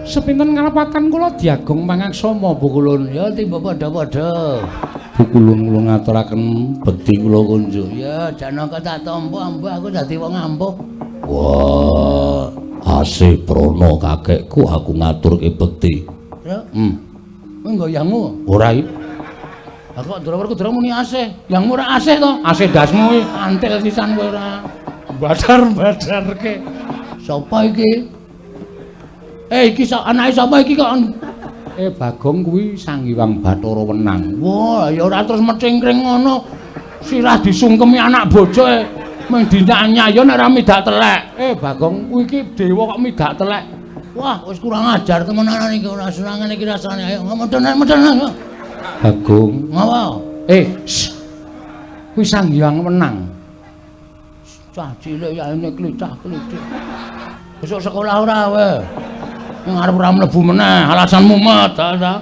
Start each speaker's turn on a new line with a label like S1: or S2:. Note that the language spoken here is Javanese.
S1: Sepinten kalepatan kula diagung pangaksama Bukulun.
S2: Ya timba padha-padha.
S1: Bukulun kula ngaturaken bekti kula kunjuk.
S2: Ya Janaka tak tampa ambuh aku dadi wong ampuh.
S1: Wah, asih prana kakekku aku ngaturke bekti.
S2: Ya. Kowe nggo yangmu?
S1: Ora iki.
S2: Lah kok Ndara Werkudara muni asih? Yangmu ora asih to?
S1: Asih ndasmu iki.
S2: Antil sisan kowe ora.
S1: Badar-badarke.
S2: Sapa iki? Iki anake sapa iki kok?
S1: Bagong kuwi Sang Hyang Bathara Wenang.
S2: Wah, ya ora terus mecingkring ngono. Sirah disungkemi anak bojo mung dinyanyi ya nek ora midak telek.
S1: Bagong kuwi iki dewa kok midak telek.
S2: Wah, wis kurang ajar temenan iki ora seneng iki rasane. Ayo medhen medhen.
S1: Bagong.
S2: Ngapa?
S1: Kuwi Sang Hyang Wenang.
S2: Cah cilik ya ini klicah-klitik. Besok sekolah ora kowe? Ning arep ora mlebu meneh, alasan mumet ta ta.